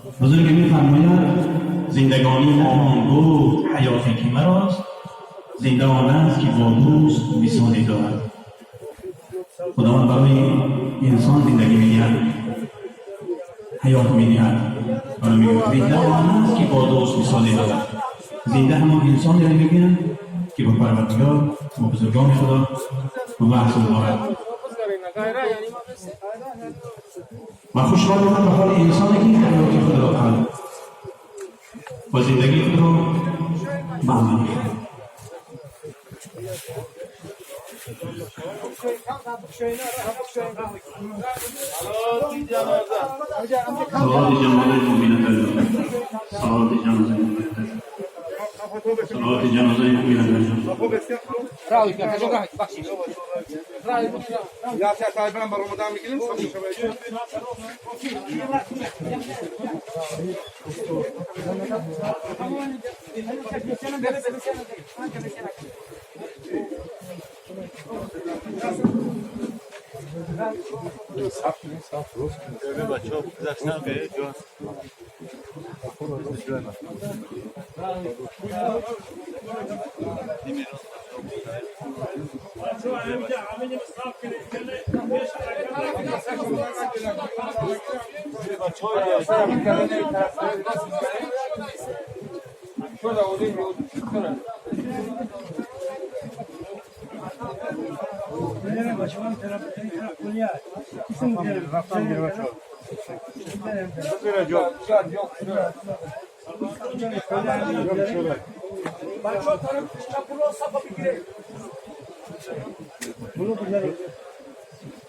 Бузург мефармояд: зиндагонӣ натавон гуфт ҳаёте ки марост, зинда он аст ки бо дӯст висоле дорад. Худованд барои инсон зиндагӣ медиҳад, ҳаёт медиҳад. Барои мегӯяд: зинда он аст ки бо дӯст висоле дорад. Зинда ҳамон инсонеро мегӯянд ки бо Парвардигор, бо бузургони Худо васл дорад. Ва хушбахтона ба ҳоли инсоне ки ҳаёти худро кард ва зиндагии худро ба амалӣ кард. صلوات جنازه مؤمنة، صلوات جنازه مؤمنة، صلوات جنازه مؤمنة.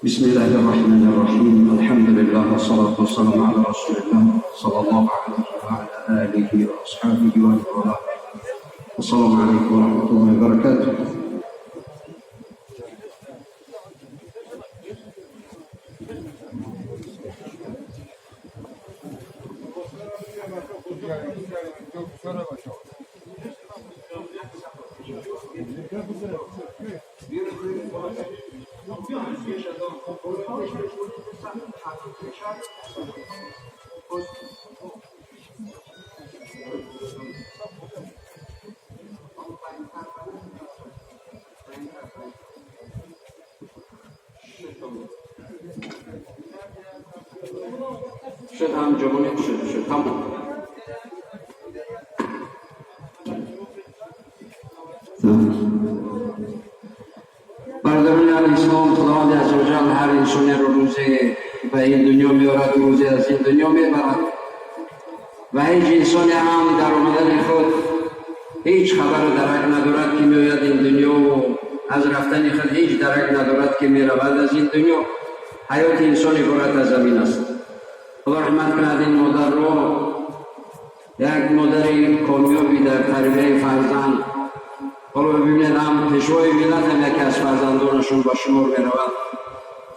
بسم الله الرحمن الرحيم، الحمد لله والصلاة والسلام على رسول الله صلى الله عليه وعلى آله وأصحابه ومن والاه. السلام عليكم ورحمة الله وبركاته. شد هم جوانی شد شد تمام. برادران اسلام، خداوند عزوجل هر انسانی رو روزی به این دنیا میارد، روزی از این دنیا میبرد و هیچ انسانی هم در آمدن خود هیچ خبر و درک ندارد که میآید این دنیا و از رفتن خود هیچ درک ندارد که میرود از این دنیا. حیات انسان عبارت از زمین است. خدا رحمت کند این مادر رو، یک مادر کامیابی در تربیه فرزند. حالا ببینید هم پیشوای ملت هم یکی از فرزندانشون با شمار میرود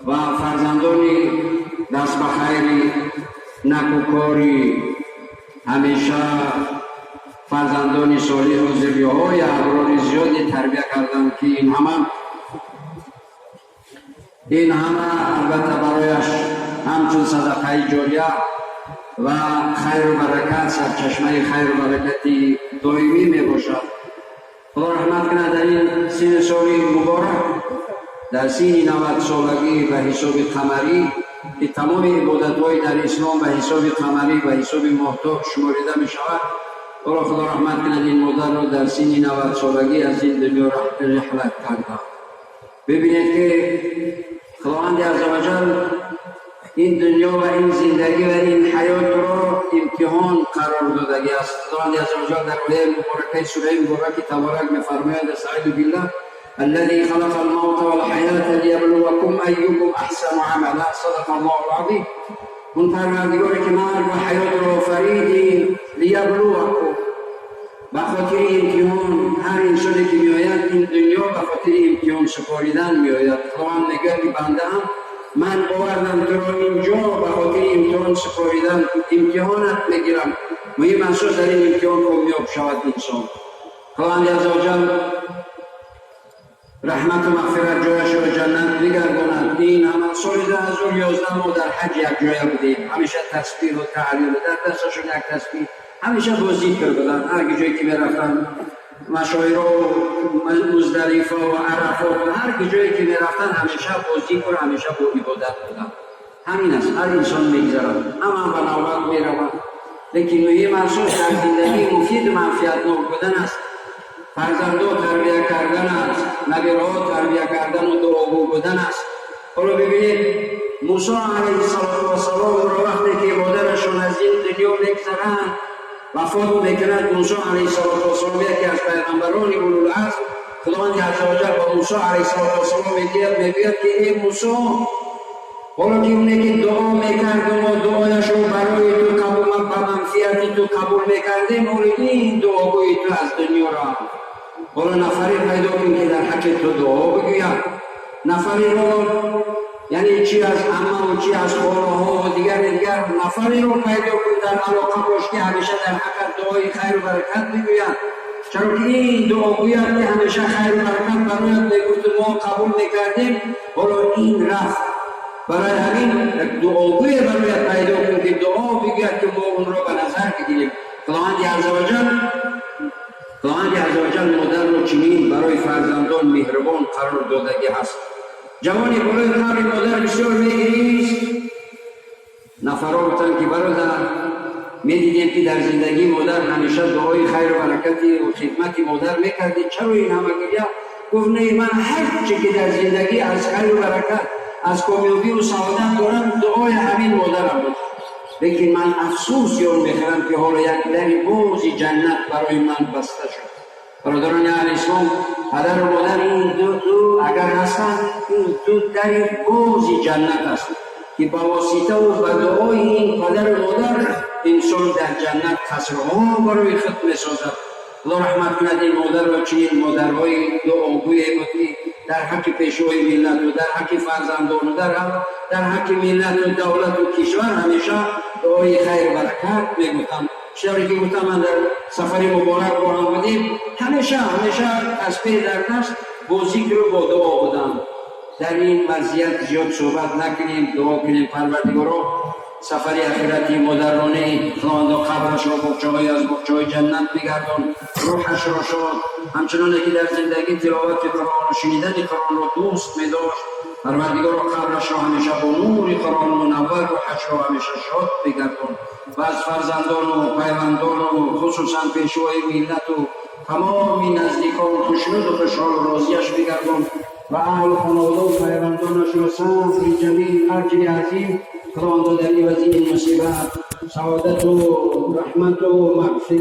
و فرزندانی دست به خیری، نکوکاری، همیشه فرزندانی صالح و ذریه‌های ابرار زیادی تربیه کردند که این همه البته برایش همچون صدقه جاریه و خیر و برکت، سرچشمه خیر و برکتی دائمی می باشد. خدا رحمت کنه در این سن سالی مبارک، در سن 90 سالگی به حساب قمری که تمام عبادت‌های در اسلام به حساب قمری و حساب ماهتاب شماریده می شود. خدا رحمت کند این مادر را در سن 90 سالگی از این دنیا رحلت کرده. ببینید که خداوند عزوجل این دنیا و این زندگی و این حیات را امتحان قرار دادگی است. خداوند عزوجل در آیه مبارکه سوره مبارک تبارک می‌فرماید: استعیذ بالله الذي خلق الموت والحیاة لیبلوکم ایکم احسن عملا. صدق الله العظیم. اون پروردگاری که مرگ و حیات را آفرید لیبلوکم، به خاطر امتحان. هر انسانی که میآید این دنیا به خاطر امتحان سپاریدن میآید. خداوند میگه که بنده هم من آوردم تو را اینجا به خاطر امتحان سپاریدن، امتحانت میگیرم. مهم اساس در این امتحان کامیاب شود انسان. خداوند عزوجل Раҳмату мағфират, ҷояшро ҷаннат бигардонад. Ин ҳама соли 2011 мо дар ҳаҷ якҷоя будем. Ҳамеша тасбиҳу таҳлил, дар дасташон як тасбиҳ, ҳамеша бо зикр буданд. Ҳар ҷое ки мерафтанд, машоиро, Муздалифа ва Арафот, ҳар ҷое ки мерафтанд, ҳамеша бо зикр, ҳамеша бо ибодат буданд. Ҳамин аст, ҳар инсон мегзарад, ҳама ба навбат меравад. Лекин муҳим асос дар зиндагӣ муфиду манфиатнок будан аст, фарзандо тарбия кардан аст, набираҳо тарбия кардану дуогӯ будан аст. Ҳоло бибинед, Мусо алайҳиссалоту вассаломро вақте ки модарашон аз ин дунё мегзаранд, вафот мекунад, Мусо алайҳиссалоту вассалом, яке аз пайғамбарони улулазм, Худованди аззаваҷал ба Мусо алайҳиссалоту вассалом мегӯяд, ки: «Эй Мусо, ҳоло ки оне ки дуо мекарду мо дуояшро барои ту қабул, ба манфиати ту қабул мекардем, ҳоло ин дуогӯи ту аз дунё рафт. Ҳоло нафаре пайдо кун, ки дар ҳаққи ту дуо бигӯяд. Нафареро, яъне чи аз аммаву чи аз холаҳо ва дигар дигар, нафареро пайдо кун, дар алоқа бош, ки ҳамеша дар ҳаққат дуои хайру баракат бигӯяд. Чаро ки ин дуогӯяд, ки ҳамеша хайру баракат барояд мегуфту мо қабул мекардем, ҳоло ин рафт. Барои ҳамин як дуогӯе барояд пайдо кун, ки дуо бигӯяд, ки мо онро ба назар бигирем». Худованди аззаваҷал модарро чунин барои фарзандон меҳрубон қарор додагӣ ҳаст. Ҷавоне болои қабри модар бисёр мегирист. Нафарҳо гуфтанд, ки: «Бародар, медидем, ки дар зиндагии модар ҳамеша дуои хайру баракати хидмати модар мекардӣ, чаро ин ҳама гиря?» Гуфт: «Не, ман ҳарче ки дар зиндагӣ аз хайру баракат, аз комёбиву саодат дорам, дуои ҳамин модарам буд. Лекин ман афсӯс ён мехӯрам, ки ҳоло як дари бози ҷаннат барои ман баста шуд». Бародарони аҳли ислом, падару модар, ин ду агар ҳастанд, ин ду дари бози ҷаннат аст, ки ба воситаву ба дуои ин падару модар инсон дар ҷаннат қасрҳо барои худ месозад. Худо раҳмат кунад ин модарро. Чунин модарҳои дуогӯе буд, ки дар ҳаққи пешвои миллату дар ҳаққи фарзандону дар ҳаққи миллату давлату кишвар ҳамеша дуои хайру баракат мегуфтанд. Чӣ ки гуфтам, ман дар сафари муборак бо ҳам будем, ҳамеша, ҳамеша тасбеҳ дар даст, бо зикру бо дуо буданд. Дар ин вазъият зиёд суҳбат накунем, дуо кунем. Парвардигоро, сафари ахирати модароне, Худовандо, қабрашро боғчаҳое аз боғчаҳои ҷаннат бигардон, рӯҳашро шод. Ҳамчуноне ки дар зиндагӣ тиловати Қуръону шунидани Қуръонро дӯст медошт, Парвардигоро, қабрашро ҳамеша бо нури Қуръон мунаввар, рӯҳашро ҳамеша шод бигардон ва аз фарзандону пайвандону хусусан пешвои миллату тамоми наздикон хушнуду хушҳолу розияш бигардон ва аҳлу хонаводау пайвандонашро сабри ҷамил, аҷри азим. Худовандо, дар ивази ин мусибат саодату раҳмату мағфират.